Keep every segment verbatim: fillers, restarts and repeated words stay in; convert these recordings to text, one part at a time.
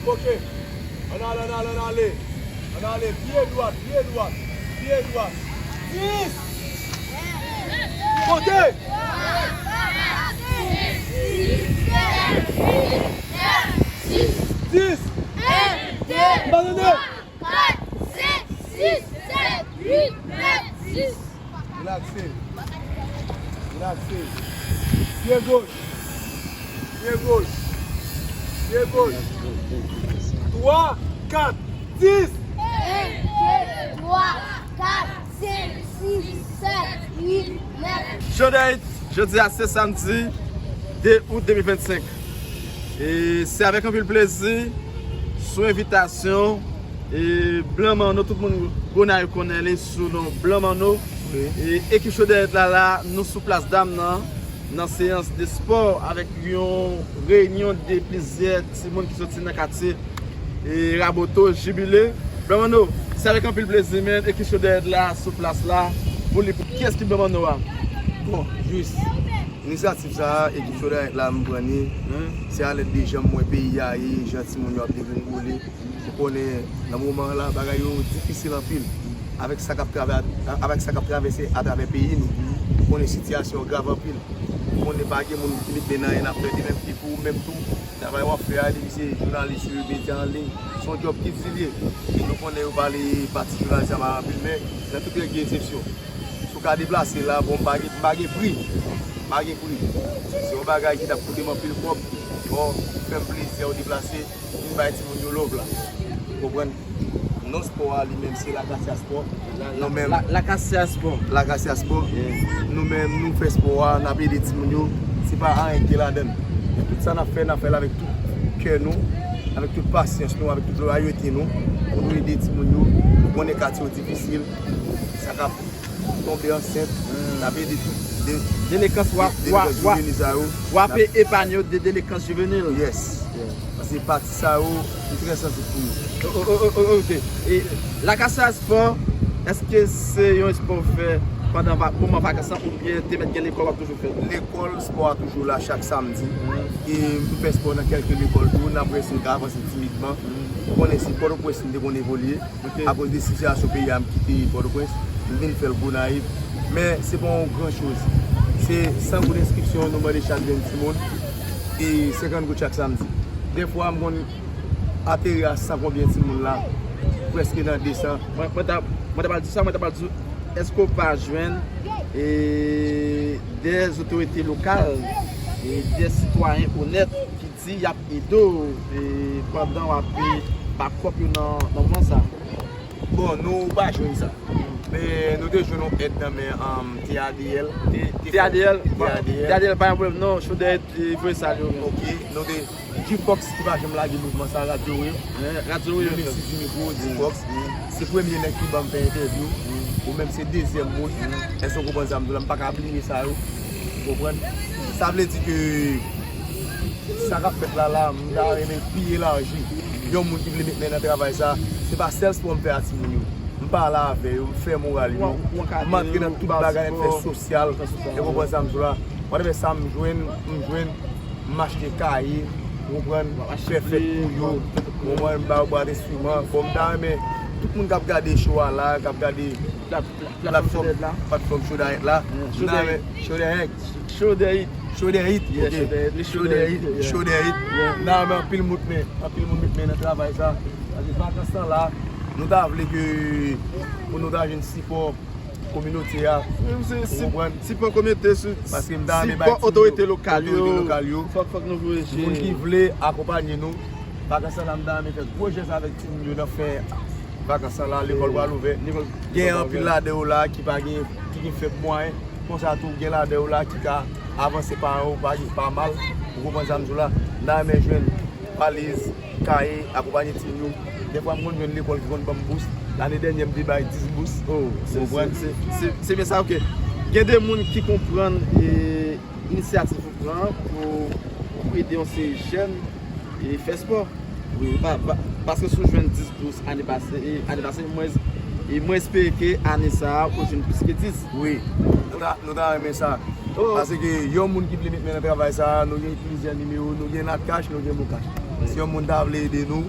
Ok. Ann ale, ann ale, ann ale. Ann ale. Pye dwat, pye dwat, pye dwat. Dis. Konte. Dis. M pa tande. Kat, senk, sis, sèt, uit, nèf, dis. Rilakse. Rilakse. Pye goch. Pye goch. Pye goch. Twa, kat, dis. En, de, twa, kat, senk, sis, sèt, uit, nèf. Jodi a, jodi a se samdi de out de mil vennsenk. E se avèk anpil plezi, sou envitasyon, e Blan Manno, tout moun Gonayiv konnen li sou non Blan Manno. Wi. E ekip Cho Dèyè It la la, nou sou plas dam nan, nan seyans de spò avèk yon reyinyon de plizyè timoun ki soti nan katye, e Raboto, Jibile. Blan Manno, se avèk anpil plezi, men ekip Cho Dèyè It la sou plas la pou li. Kiyès ki Blan Manno a? Bon, jis. Inisyativ sa a, ekip Cho Dèyè It la, m pran li. Se alèd de jan m wè peyi a ye, jan timoun yo ap degringole. Ou konnen, nan moman an la, bagay yo difisil anpil. Avèk sa k ap travè-, avèk sa k ap travèse atravè peyi nou, ou konnen sitiyasyon an grav anpil. Ou konnen pa gen moun ki met men nan anyen, n ap pèdi menm vi pou ou menm tou. Travay w ap fè a, depi se jounalis ou, medya an liy, se yon djòb ki di l ye. E nou konnen yo pale pati jounalis la mal anpil, men nan tout règ gen eksepsyon. Si w ka deplase la, bon, m pa gen, m pa gen pri. M pa gen pri. Se yon bagay ki t ap koute m anpil kòb. Bon, fè m plezi w deplase, vin bay timoun yo love la. Ou konprann? Non spò a li menm se Lakasya Spò. La, la, Nou menm, la, Lakasya Spò. Lakasya Spò. Yeah. Nou menm, nou fè spò a, n ap ede timoun yo. Se pa anyen ki gen ladan l. Men tout sa n ap fè, n ap fè l avèk tout kè nou, avèk tout pasyans nou, avèk tout lwayete nou, pou nou ede timoun yo. Nou konnen katye yo difisil. Sa k ap tonbe ansent, n ap ede tout de-, Delekans, w a, de-, w a, delekans w a, jiveni sa yo, w ap n ap epanye yo de delekans jivenil. Yes. Yeah. Paske pati sa yo, li trè sansib pou yo. O, o, o, o, o, ok. E Lakasya Spò, èske se yon espò w fè pandan va-, moman vakans lan oubyen te mèt gen lekòl w ap toujou fè l? Lekòl, spò a toujou la chak samdi. E m fè spò nan kèlke lekòl tou, n ap wè si n ka avanse timidman. Ou konnen se Pòtoprens m te konn evolye. Ok. Akoz de sitiyasyon peyi a, m kite Pòtoprens, m vin fè l Gonayiv. Men se pa yon gran choz. Se san goud enskripsyon, nou mande chak grenn timoun, e senkant goud chak samdi. Dèfwa, m konn ateri a san konbyen timoun la, prèske nan de san. Mwen, mwen ta, mwen ta pral di sa, mwen ta pral di, èske w pa jwenn, e, de otorite lokal, e, de sitwayen onèt ki di y ap ede w, e, pandan w ap, e, ba kòb yo nan, nan moman sa? Bon, nou pa jwenn sa. Men nou te jwenn yon èd nan men, um, T A D L. T-, T A D L, T A D L. T A D L pa yon pwoblèm non, Cho Dèyè It, e, voye salye w. Ok, nou te, G-Fox ki pa janm lage mouvman sa, radyo wi. Eh, radyo wi, Yonis Titi Mikwo, G-Fox. Se premye nèg ki ban m fè entèvyou. Ou menm se dezyèm moun. Èske w konprann sa m di w la? M pa ka bliye sa yo. Ou konprann? Sa vle di ke sa k ap fèt la la, m ta renmen pi elaji. Yon moun ki vle met men nan travay sa, se pa sèl spò m fè a timoun yo. M pale avè yo, m fè moral yo. M antre nan tout bagay, m fè sosyal. Ou konprann sa m di w la? Whatever sa m jwenn, m jwenn, m achte kaye, ou konprann, m fè fèt pou yo, ou konprann, m ba yo bwat enstriman. Bon, m ta renmen tout moun k ap gade show a la, k ap gade platfòm, platfòm Cho Dèyè It la, m ta renmen Cho Dèyè It. Cho Dèyè It. Cho Dèyè It, ok. Cho Dèyè It, Cho Dèyè It. M ta renmen anpil moun met men, anpil moun met men nan travay sa. Paske vakans lan la, nou ta vle ke pou nou ta jwenn sipò kominote a. Ou konprann? Sipò kominote, sipò otorite lokal yo. Fòk, fòk nou voye je. Moun ki vle akonpanye nou, vakans lan la, m ta renmen fè gwo jès avèk timoun yo nan fen vakans lan la, lekòl pral ouvè. Gen anpil ladan yo la ki pa gen, ki gen fèb mwayen. Konsa tou, gen ladan yo la ki ka avanse paran yo pa, pa mal. Ou konprann sa m di w la? M ta renmen jwenn valiz, kaye, akonpanye timoun yo. Dèfwa, m konn jwenn lekòl ki konn ban m bous. Lane dènyè, m te bay dis bous. Oh, se, se, se, se, se byen sa, ok. Gen de moun ki konprann, e, inisyativ ou pran pou, pou ede yon seri jèn, e, fè spò. Wi, pa, pa, paske si w jwenn dis bous ane pase, e, ane pase, mwen, e, mwen espere ke ane sa a, ou jwenn plis ke dis. Wi, nou ta, nou ta renmen sa. Oh. Paske yon moun ki vle met men nan travay sa a, nou gen plizyè nimewo, nou gen Natcash, nou gen MonCash. Si yon moun ta vle ede nou,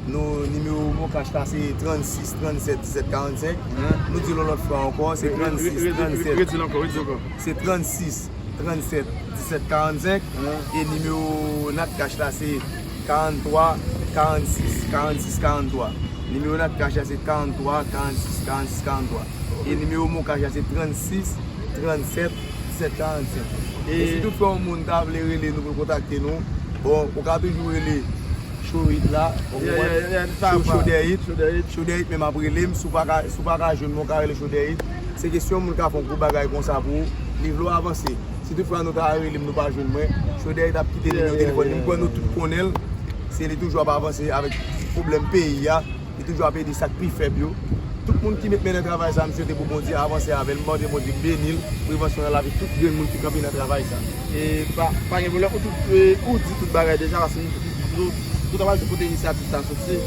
nou nimewo MonCash la se trannsis trannsèt disèt karannsenk. Nou di l yon lòt fwa ankò, se trannsis trannsèt. Redi l ankò, redi l ankò. Se trannsis trannsèt disèt karannsenk. E nimewo Natcash la se karanntwa karannsis karannsis karanntwa. Nimewo Natcash la se karanntwa karannsis karannsis karanntwa. E nimewo MonCash la se trannsis trannsèt disèt karannsenk. E si toutfwa yon moun ta vle rele nou pou l kontakte nou, bon, ou ka toujou rele Show It la, ou konprann? Show, Show Dè It. Show Dè It menm ap rele m, si w pa ka, si w pa ka jwenn mwen, ou ka rele Show Dè It. Se kesyon moun ka fè yon gwo bagay konsa pou ou, li vle w avanse. Si toutfwa nou ta rele m, nou pa jwenn mwen, Show Dè It ap kite nimewo telefòn li, m kwè nou tout konnen l. Se li toujou ap avanse avèk pwoblèm peyi a. Li toujou ap ede sa k pi fèb yo. Tout moun ki met men nan travay sa, m swete pou Bondye avanse avè l. M mande Bondye beni l, prevansyon nan lavi tout grenn moun ki kanpe nan travay sa. E pa, pa gen pwoblèm, ou, tout, e, ou di tout bagay deja, paske nou, nou, nou ta pral di kote inisyativ sa soti,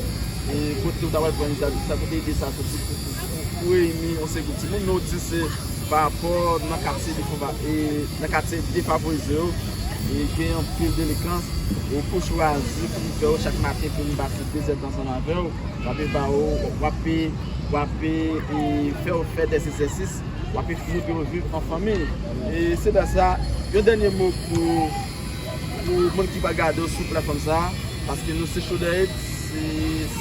e kote nou ta pral pran inisyativ sa, kote ide sa soti pou, pou, pou, pou reyini yon seri gwoup timoun, men ou di se pa rapò nan katye Lifon, e nan katye defavorize yo, e gen anpil delikans, e ou chwazi pou m fè yo chak maten pou m pase de zèdtan ansanm avè w, w ape ba yo, w ape, w ape, e, fè yo fè dè egzèsis, w ape montre yo viv an fanmi. E se dè sa, yon dènye mo pou, pou moun ki pral gade w sou platfòm sa, paske nou se Show Dè It, se,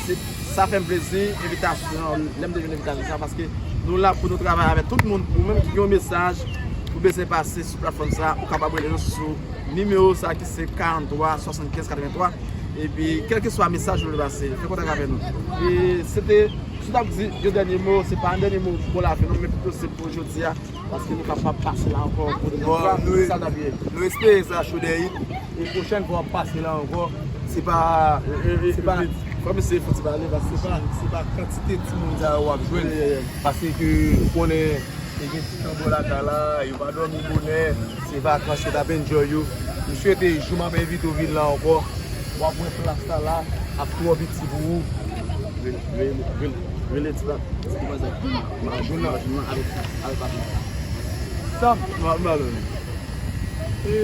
se, sa fè m plezi, envitasyon, lè m te jwenn envitasyon sa, paske nou la pou nou travay avèk tout moun, ou menm ki gen yon mesaj, ou bezwen pase sou platfòm sa, ou kapab rele nou sou nimewo sa ki se karanntwa swasannkenz katrevenntwa. Epi, kèlkeswa mesaj ou vle pase, fè kontak avè nou. E se te, si w t ap di yon dènye mo, se pa yon dènye mo pou lafen non, men pito se pou jodi a, paske nou kapab pase la ankò pou de lòt fwa, nou, sa l t ap ye. Nou espere sa, Show Dè It. E pwochèn fwa w ap pase la ankò, se pa, se pa, fò misye fè ti pale, paske se pa, se pa kantite timoun sa yo w ap jwenn, paske ou konnen, e gen ti tan bò lakay la, yo pa dòmi bonè, se vakans, yo t ap enjoy yo. M swete jou m ap envite w vin la ankò, w ap wè plas la la ap twò piti pou ou. Rele, rele, rele, rele ti papa. Majoun nan. Majoun nan avèk, avèk papa. Sa, ma, ma, e,